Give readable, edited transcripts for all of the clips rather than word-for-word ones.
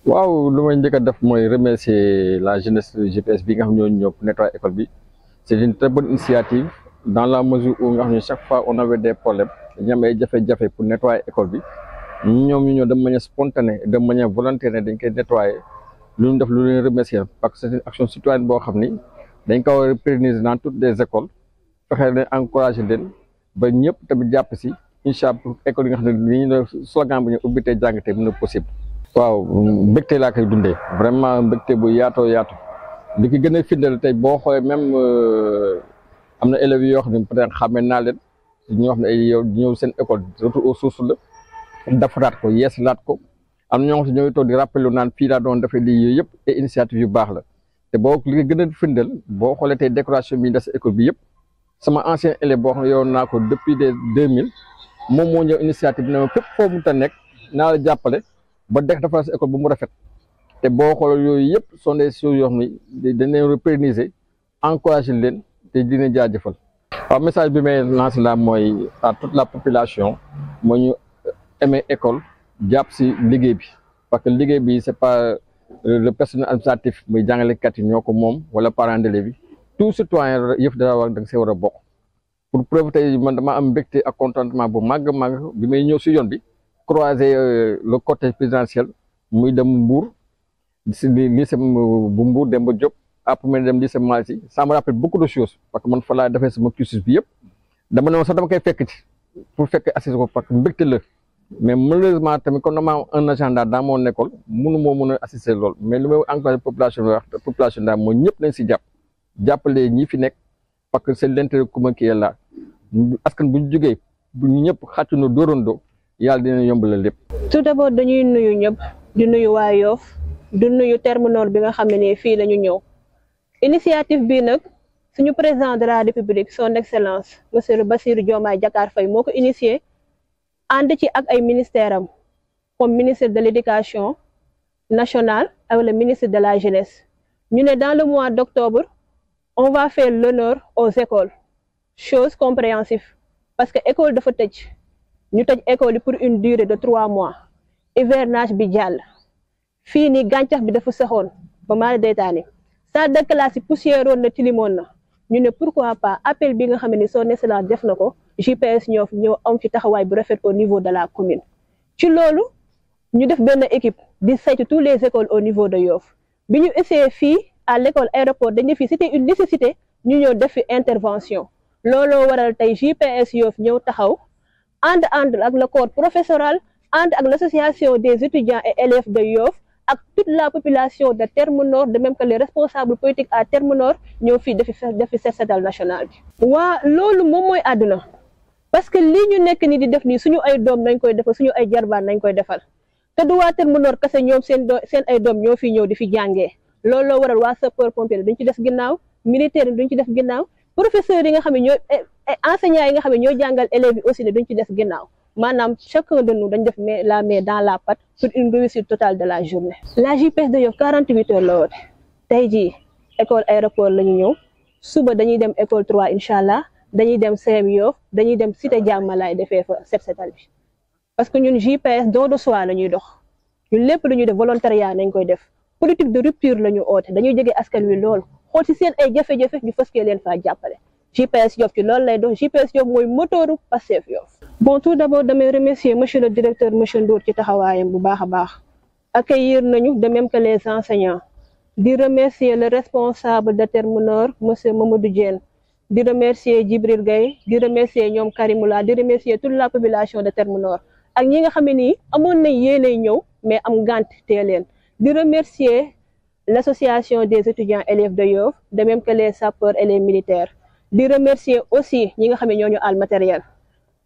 waaw lu may njëkk a def mooy remercier la jeunesse GPS bi nga xam ñoo ñëw pour nettoyer école bi c'est une très bonne initiative dans la mesure où nga xam ne chaque fois on avait des problèmes dañu am ay jafe-jafe pour nettoyer école bi ñoom ñu ñëw de manière spontanée de manière volontaire ne dañ koy nettoyer lu ñu def lu leen remercier parce que c'est une action citoyenne boo xam ni dañ ko war a pérenniser dans toutes les écoles fexe leen encourager leen ba ñëpp tamit jàpp si incha allah pour école yi nga xam ne li ñu slogan bi ñu ubbi tey jàng tey mën a possible. waaw mbégte laa koy dundee vraiment mbégte bu yaatoo yaatu li ki gën a firndeel tey boo xoolee même am na élèves yoo xam ne peut-être xàmmee naa leen ñoo xam ne ay yow ñëw seen école retour aux sources la defaraat ko yeesalaat ko am na ñoo xam ne ñooy toog di rappelé naan fii laa doon defee lii yooyu yëpp et initiative yu baax la te boo li ko gën a firndeel boo xoolee tey décoration bi ñu def si école bi yëpp sama ancien élève boo xam ne yow naa ko depuis des 2000 moom moo ñëw initiative bi ne ma fépp foo mu ta nekk naa la jàppale ba def defar sa école bu mu rafet te boo xoolee yooyu yëpp sont des choses yoo xam ne dañ leen pérenniser encourager leen te dina jaajëfal. waaw message bi may lancé la mooy à toute la population mooy ñu aimer école jàpp si liggéey bi parce que liggéey bi c'est pas le personnel administratif muy jàngalekat yi ñoo ko moom wala parents d'élèves bi tout citoyen yëf dara war da nga see war a bokk pour preuve tey man dama am mbégte ak contentement bu màgg bi may ñëw si yoon bi. croiser le cortège présidentiel muy dem Mbour si lycée bu Mbour Demba Diop après ma dem lycée Malick Sy ça me rappelle beaucoup de choses parce que man fa laa defee sama cursus bi yëpp dama ne sax dama koy fekk ci pour fekk assister ko parce que mbégte la mais malheureusement tamit comme dama am un agenda dans mon école mën a assister lool mais lu may encouragé population bi wax population daal mooy ñëpp nañ si jàppale ñi fi nekk parce que c'est l'intérêt commun qui est là askan bu ñu jógee bu ñu ñëpp xàccandoo dóorandoo yàlla dina yombalal lépp. tout d'abord dañuy nuyu ñëpp di nuyu waa Yoff di nuyu Terme Nord bi nga xam ne nii fii la ñu ñëw initiative bii nag suñu président de la république son excellence monsieur Bassirou Diomaye Diakhar Faye moo ko initié ànd ci ak ay ministères am comme ministre de l'éducation nationale ak le ministre de la jeunesse ñu ne dans le mois d'octobre on va faire l'honneur aux écoles chose compréhensive parce que école dafa tëj. ñu tëj école yi pour une durée de 3 mois hivernage bi jàll fii nii gàncax bi dafa saxoon ba maa deytaani salle de classe yi poussière woon na tilimoon na ñu ne pourquoi pas appel bi nga xam ne son excellence def na ko JPS ñëw am ci taxawaay bu rafet au niveau de la commune. ci loolu ñu def benn équipe di saytu tous les écoles au niveau de Yoff bi ñu essayé fii à l'école aéroport dañu fi c'était une nécessité ñu ñëw def fi intervention looloo waral tey JPS Yoff ñëw taxaw. ànd ak le corps professoral ànd ak l'association des étudiants et élèves de Yoff ak toute la population de Terme Nord de même que les responsables politiques à Terme Nord ñëw fii defi set setal national bi. waa loolu moom mooy àdduna parce que lii ñu nekk ni di def nii suñu ay doom nañ koy defal suñu ay jarbaan nañ koy defal te du waa Terme Nord kese ñoom seen ay doom ñoo fi ñëw di fi jàngee looloo waral waa sapeur pompier duñ ci def ginnaaw militaire yi duñ ci def ginnaaw professeurs yi nga xam ne ñoo enseignants yi nga xam ne ñoo jàngal élèves yi aussi ne duñ ci des ginnaaw maanaam chacun de nous dañ def la main dans la pâte pour une réussite totale de la journée. la JPS de Yoff 48 heures la woote tey jii école aéroport la ñu ñëw suba dañuy dem école 3 incha allah dañuy dem CM Yoff dañuy dem cité Diamalaye defee fa set setal bi parce que ñun JPS don de soi la ñuy dox ñun lépp lu ñuy def volontariat nañ koy def politique de rupture la ñu oote dañuy jege askan wi lool xool ci seen ay jafe-jafe ñu fëskee leen faa jàppale. JPS Yoff ci loolu lay dox JPS Yoff mooy moteuru Pastef Yoff. bon tout d'abord damay remercier monsieur le directeur monsieur Ndour ci taxawaayam bu baax a baax accueillir nañu de même que les enseignants di remercier le responsable de Terme Nord monsieur Mamadou Diène di remercier Djibril Gaye di remercier ñoom Karimula di remercier toute la population de Terme Nord ak ñi nga xam ne nii amoon nañ yéenay ñëw mais am ngànt tee leen di remercier l'association des étudiants élèves de Yoff de même que les sapeurs et les militaires. di remercier aussi ñi nga xam ne ñoo ñu al matériel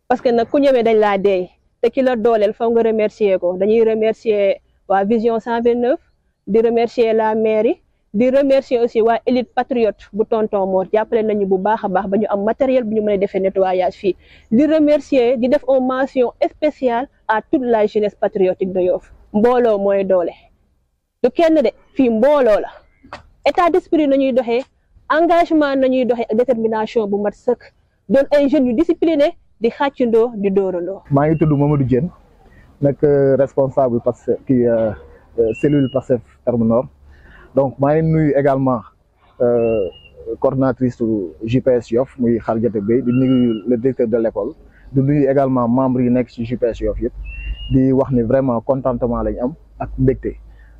parce que nag ku ñëwee dañ laa deey te ki la dooleel faw nga remercier ko dañuy remercier waa Vision 129 di remercier la mairie di remercier aussi waa élite patriote bu tonton Mor jàppale nañu bu baax a baax ba ñu am matériel bu ñu mën a defee nettoyage fii di remercier di def une mention spéciale à toute la jeunesse patriotique de Yoff mbooloo mooy doole du kenn de fii mbooloo la état d'esprit nañuy doxee engagement nañuy doxee ak détermination bu mat sëkk doon ay jeunes yu discipliné di xàccandoo di dóorandoo. maa ngi tudd Mamadou Diène nekk responsable parce que cellule Pastef Terme Nord. Donc maa ngi nuyu également coordonnatrice JPS Yoff muy Khadijatou Bey di nuyu le directeur de l'école di nuyu également membres yi nekk ci JPS Yoff yëpp di wax ni vraiment contentement lañ am ak mbégte.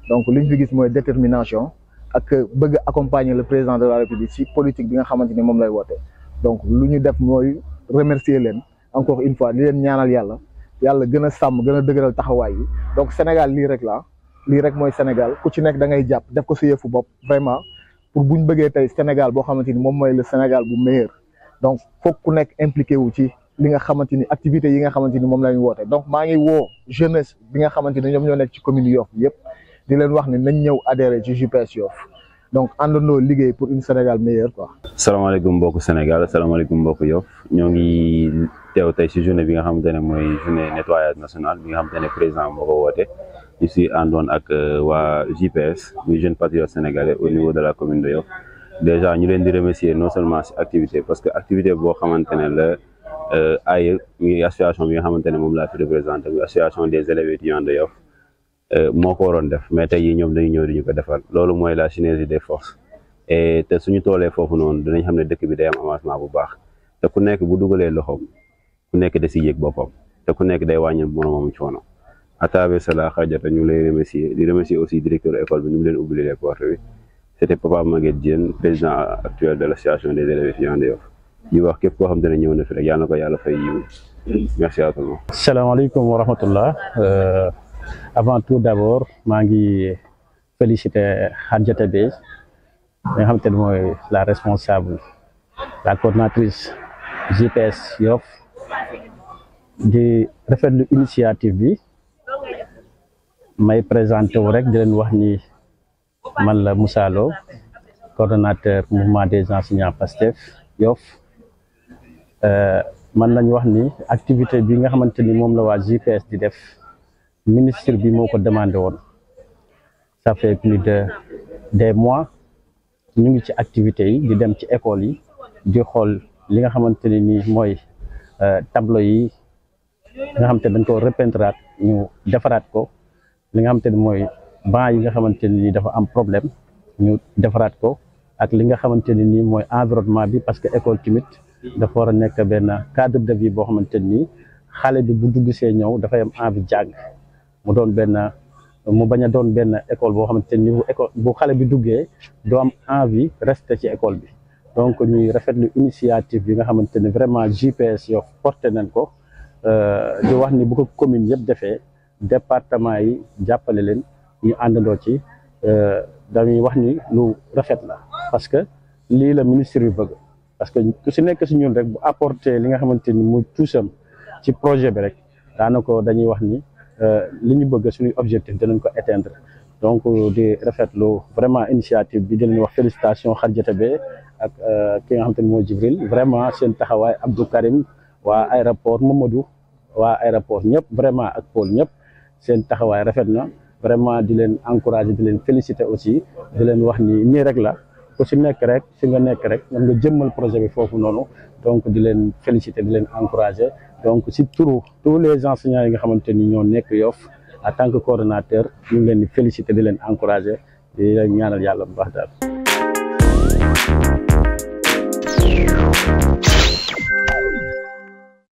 Donc li ñu fi gis mooy détermination ak bëgg accompagner le président de la République ci politique bi nga xamante ni moom lay woote. Donc lu ñu def mooy remercier leen encore une fois di leen ñaanal yàlla gën a sàmm gën a dëgëral taxawaay yi. Donc Sénégal lii rek la lii rek mooy Sénégal ku ci nekk da ngay jàpp def ko sa yëfu bopp vraiment pour buñ bëggee tey Sénégal boo xamante ni moom mooy le Sénégal bu meilleur. Donc foog ku nekk impliqué wu ci li nga xamante ni activités yi nga xamante ni moom la ñu woote. Donc maa ngi woo jeunesse bi nga xamante ni ñoom ñoo nekk ci commune Yoff yëpp di leen wax ne nañ ñëw adhérer ci JPS Yoff donc àndandoo liggéey pour une Sénégal meilleur quoi. salaamaaleykum mbokku Sénégal salaamaaleykum mbokku Yoff ñoo ngi teew tey si journée bi nga xamante ne mooy journée nettoyage national bi nga xamante ne président moo ko woote ñu si àndoon ak waa JPS muy jeune patriote sénégalais au niveau de la commune de Yoff. Déjà ñu leen di remercier non seulement si activité parce que activité boo xamante ne la ay muy association bi nga xamante ne moom laa fi représenté muy association des élèves étudiants de Yoff moo ko waroon def mais tey ñoom dañu ñëw di ñu ko defal loolu mooy la synergie des forces et te suñu toolee foofu noonu dinañ xam ne dëkk bi day am avancement bu baax te ku nekk bu dugalee loxoom ku nekk da si yëg boppam te ku nekk day wàññi moromam coono à travers cela Khadijatou ñu lay remercier di remercier aussi directeur école bi ñu leen ubbi les portes bi c'était Papa Maguette Diène président actuel de l'association des élèves étudiants de Yoff di wax képp koo xam ne ñëw na fi rek yàlla na ko yàlla fay yiw merci à tout le monde. Salaamaaleykum wa rahmatullah. Avant tout d'abord maa ngi féliciter Khadijatou Bey nga xam te ne mooy la responsable la coordonnatrice JPS Yoff di rafetlu initiative bi may présenté wu rek di leen wax ni man la Moussa Lo coordonnateur mouvement des enseignants Pastef Yoff man lañ wax ni activité bi nga xamante ni moom la waa JPS di def ministre bi moo ko demandé woon ça fait plus de des mois ñu ngi ci activités yi di dem ci école yi di xool li nga xamante ni nii mooy tableau yi nga xamante dañ ko repeindre ñu defaraat ko li nga xamante ni mooy banc yi nga xamante ni dafa am problème ñu defaraat ko ak li nga xamante ni nii mooy environnement bi parce que école timit dafa war a nekk benn cadre de vie boo xamante ni xale bi bu dugg see ñëw dafay am envie jàng mu doon benn mu bañ a doon benn école boo xamante ni bu xale bi duggee doo am envie rester ci école bi donc ñuy rafetlu initiative bi nga xamante ni vraiment JPS Yoff porté nañ ko di wax ni bu ko commune yëpp defee département yi jàppale leen ñu àndandoo ci dañuy wax ni lu rafet la parce que lii la ministre bi bëgg parce que ku si nekk si ñun rek bu apporter li nga xamante ni mu tuusam ci projet bi rek daanaka dañuy wax ni li ñu bëgg suñuy objectif dinañ ko atteindre donc di rafetlu vraiment initiative bi di leen wax félicitation Khadijatou Bey ak ki nga xamante ni mooy Jibril vraiment seen taxawaay Abdou Karim waa aéroport Mamadou waa aéroport ñëpp vraiment ak Paul ñëpp seen taxawaay rafet na vraiment di leen encourager di leen féliciter aussi di leen wax ni nii rek la ku si nekk rek fi nga nekk rek nga jëmmal projet bi foofu noonu donc di leen féliciter di leen encourager donc si turu tous les enseignants yi nga xamante ni ñoo nekk Yoff en tant que coordonnateur ñu ngi leen di féliciter di leen encourager di leen ñaanal yàlla bu baax daal.